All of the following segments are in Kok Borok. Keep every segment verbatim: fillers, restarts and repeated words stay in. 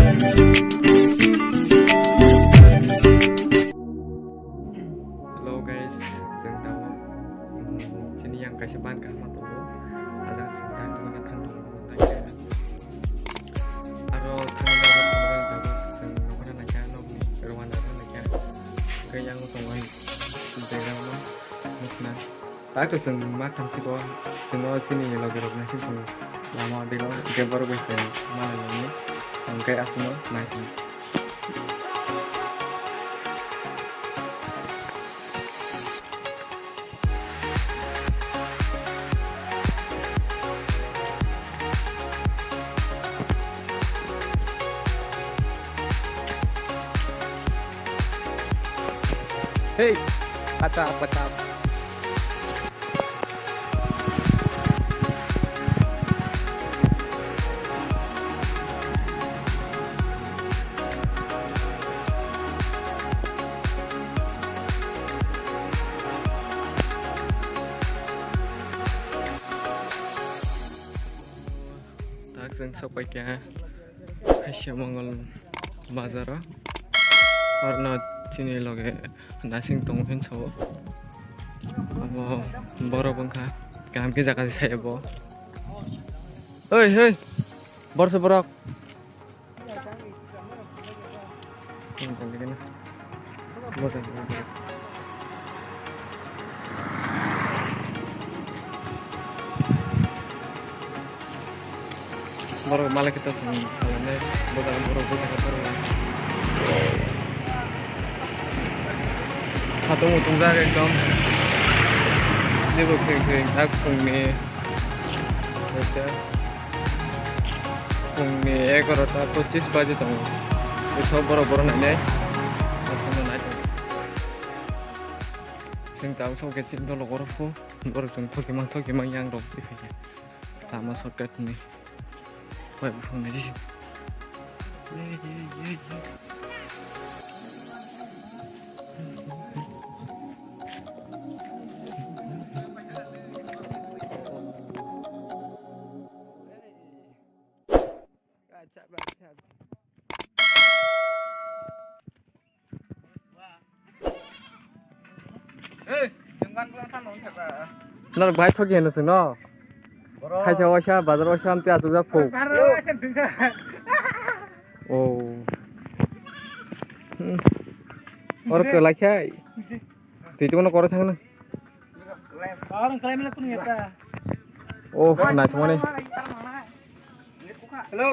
Hello guys, chwng tabuk, mm, chini yang kaisa ban kaham tongo. Ajak chwng tang tongna thang tongo, tang khe. Aro thangna tabuk chwng nokna nangkha, nokni rwanda nangkha. Khe yang tongo, background no nukna. Tato chwng ma thamsiko, chwngno chini logerok naising tongo. Lama dilo, hwnkhe borok bai se malai nini, hwnkhe aswkno nai tongo. Hey, what's up, what's up? Tak chwng sok pai kha. Kaisa Mongol bazar o. Orno chini loge nasing tongo hin sao. Abo borok wngkha. Kaham khe jaga se saya bo. Oi, oi. Borok se borok. Borok malai khe tok salai nai, bojak borok bojak borok. Satung mutung jak ekdom. Jebo khe khe jak pungni. Pungni egarota pochis baji tongo. Bwswk borok borok nainai. Aswkno nai tongo. Chwng tabuk sok khe chini dolo borok phu. Borok chwng thokimang thokimang yang rok twi phaikha. Lama shortcut hwnwi. Bai buphang nai di. Norok bai thoki hino chwngno. Khaisa waisa bazar waisa amtwi achukjak phuk. Oh. Hmm. Oro kwlai khai. Twi tongno koro thangno. Oh, naithokmani. Hello.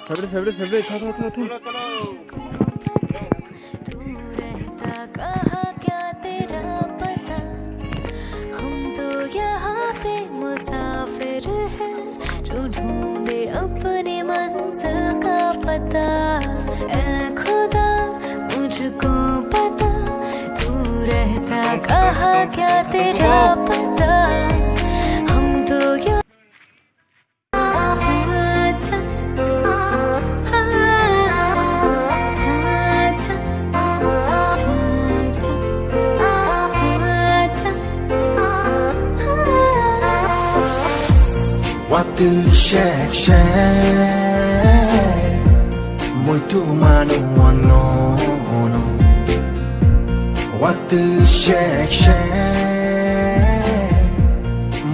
Favorite, favorite, favorite, tha, tha, tha, tha. तू रहता कहाँ क्या तेरा पता, हम तो यहाँ पे मुसाफिर हैं, जो ढूंढे अपनी मंजिल का पता। ऐ खुदा, मुझको पता, तू रहता कहाँ क्या तेरा पता, हम तो यहाँ Watwi sek sek muitu mano wano no. Watwi sek sek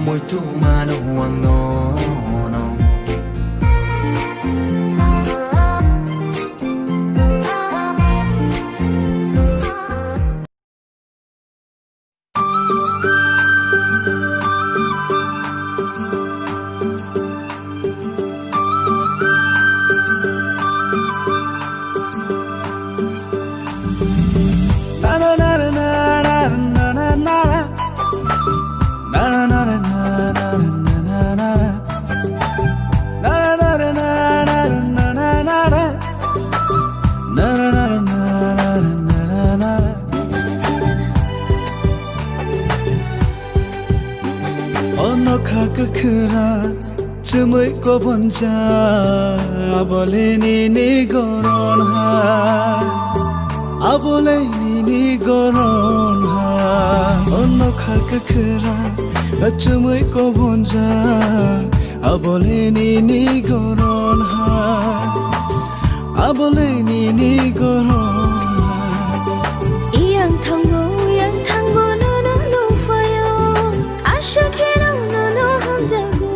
muitu mano wano no. Kha kwkhwra chumui kobonja, abole nini goron ha, abole nini goron ha. Ono kha kwkhwra chumui kobonja, abole nini goron ha, abole nini goron ha. Iyang thango, iyang thango, nono nungphaio. Asha kheno nono hamjago.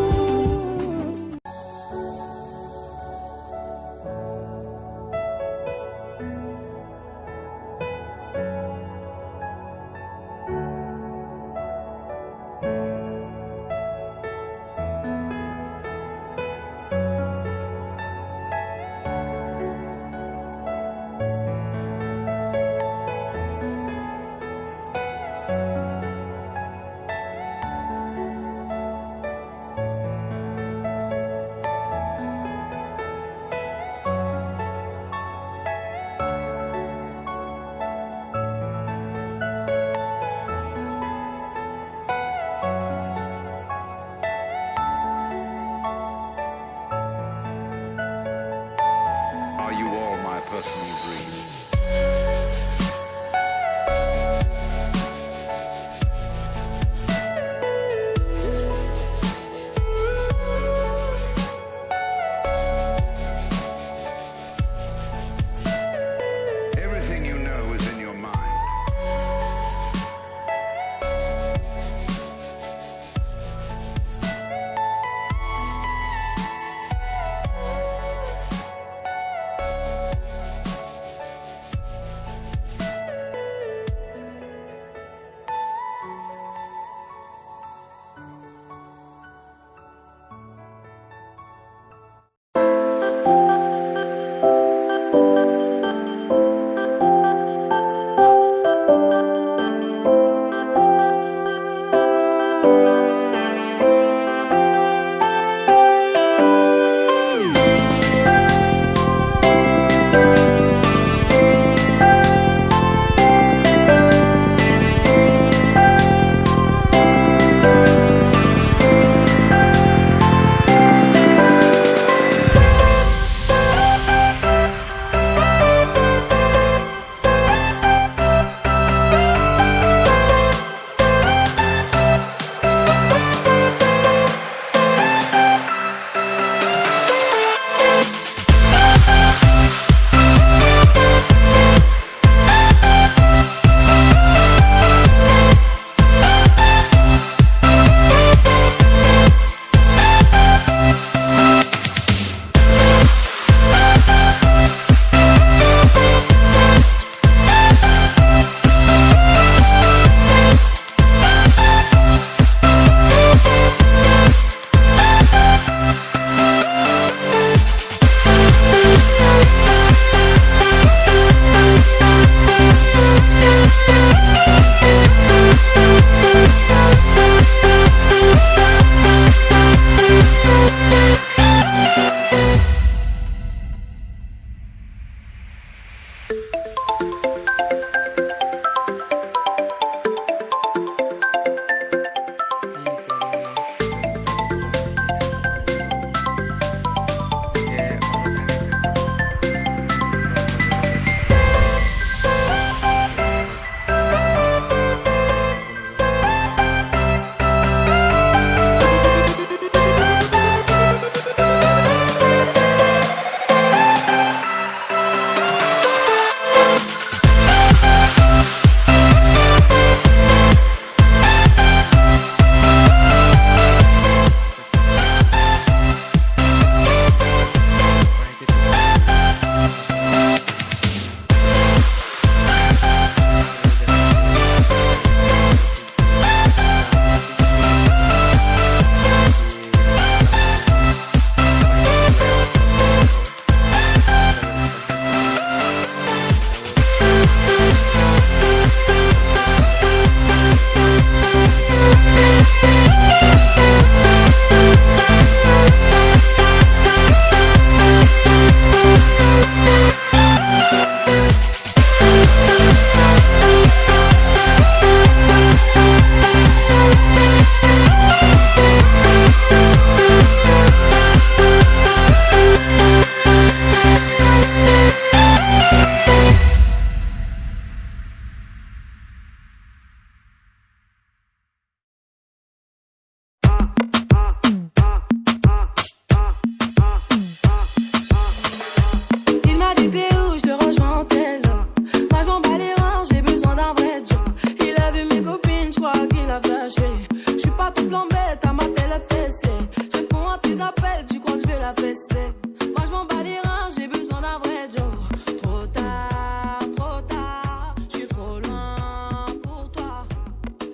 T'es le fessé, je réponds à tes appels, tu crois que je vais la fesser. Moi je m'en bats les reins, j'ai besoin d'un vrai Joe. Trop tard, trop tard, je suis trop loin pour toi.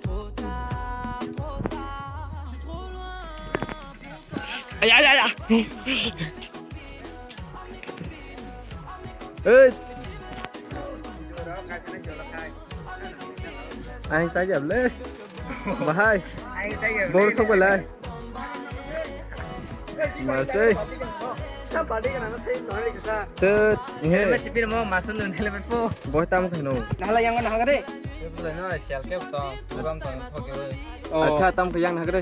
Trop tard, trop tard, je suis trop loin pour toi. Ay, ay, ay, ay. Hey. Ang tagi able. Bahai. Bor sok belai. Masai. Tut, nge. Boy tam khano. Nahala yang mana hagare? Acha tam yang hagare.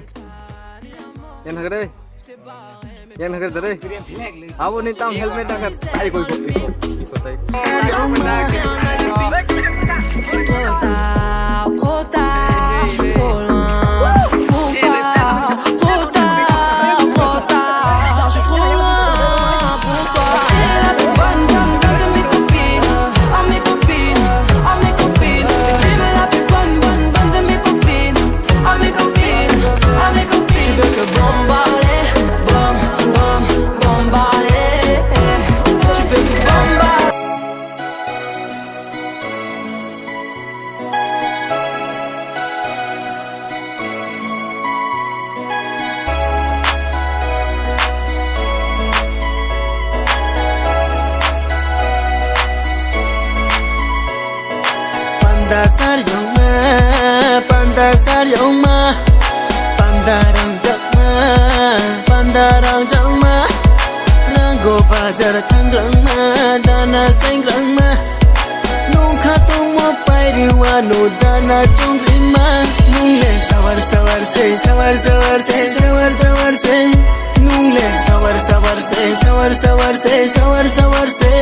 Yang hagare. Yang hagare dare. Abo ni tam helmet dah kan. Ai koi koi. Trop tard, trop tard, je suis trop loin pour toi. Trop tard, trop tard, je suis trop loin pour toi. Elle est la plus bonne, bonne, bonne de mes copines. Oh mes copines, oh mes copines. Tu veux la plus bonne, bonne, bonne de mes copines. Oh mes copines, oh mes copines. Tu veux que bombarder, bom, bom, bombarder. Tu veux que bombarder. Panda saryongma, panda saryongma, panda rangjakma, panda rangjakma. Rango bazar thangrangma, dana sengrangma. Nungkha tongmo pairi wano dana chongrima. Nungle sawar sawar se, sawar sawar se, sawar sawar se. Nungle sawar sawar se, sawar sawar se, sawar sawar se.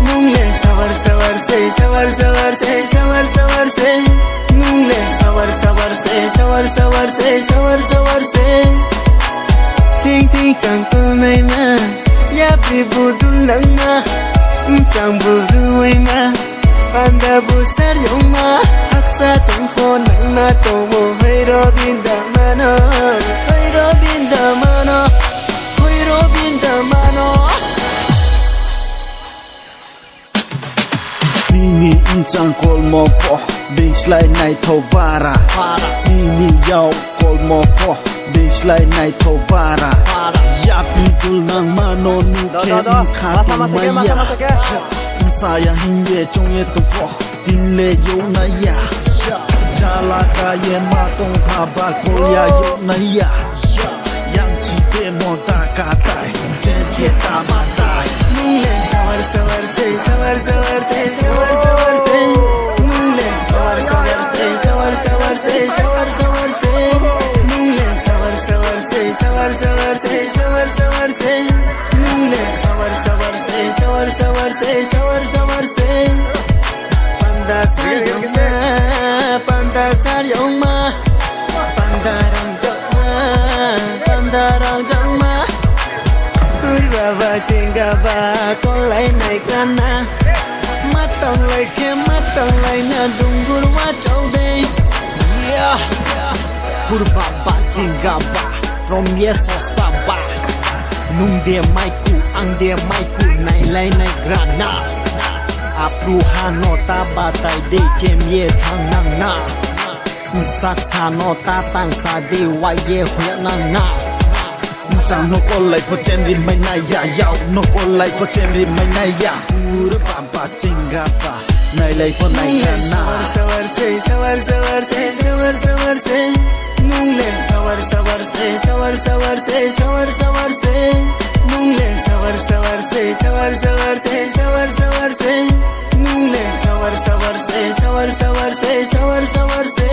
Nungle sawar sawar se, sawar sawar se, sawar sawar se. Nungle sawar sawar se, sawar sawar se, sawar sawar se. Ting ting changkul naima, yapri budul nangma, chang buru waima. Panda busar yongma, haksa tongkho nangna tongo, hoiro binda mano, hoiro binda mano, hoiro binda mano. Bini wngchang kolmo pho, bislai naithok bara. Bini yao kolmo pho, bislai naithok bara. Yapri dul nangmano nukhe wngkha tongmaya. Saya hingye chongye tongkho, tinle yoknaya. Chala kaye ma tongkha ba kolya yoknaya. Yang chite mo ta katai, jemke tama tai. Nungle sawar sawar se, sawar sawar se, sawar sawar se. Nungle sawar sawar se, sawar sawar se, sawar sawar se. Nungle sawar sawar se, sawar sawar se, sawar sawar se. Nungle sawar sawar se, sawar sawar se, sawar sawar se. Panda saryongma, panda saryongma, panda rangjakma, panda rangjakma. Kurba ba singaba kolai nai kana. Matang lai khe matang lai na dungur wa chau dei. Yeah. Kurba ba jinga ba romye sosa ba. Nung de maiku ang de maiku nai lai nai grana. Apru hano ta batai de chemye thang nang na. Sak sano ta tang sa de waye hoya nang na. Chang no kolai po chen ri mai na ya yao no kolai po chen ri mai na ya. Kurba ba jinga ba. Nailai po nai ka na. Sawar sawar se, sawar sawar se, sawar sawar se. Nungle sawar sawar se, sawar sawar se, sawar sawar se. Nungle sawar sawar se, sawar sawar se, sawar sawar se. Nungle sawar sawar se, sawar sawar se, sawar sawar se.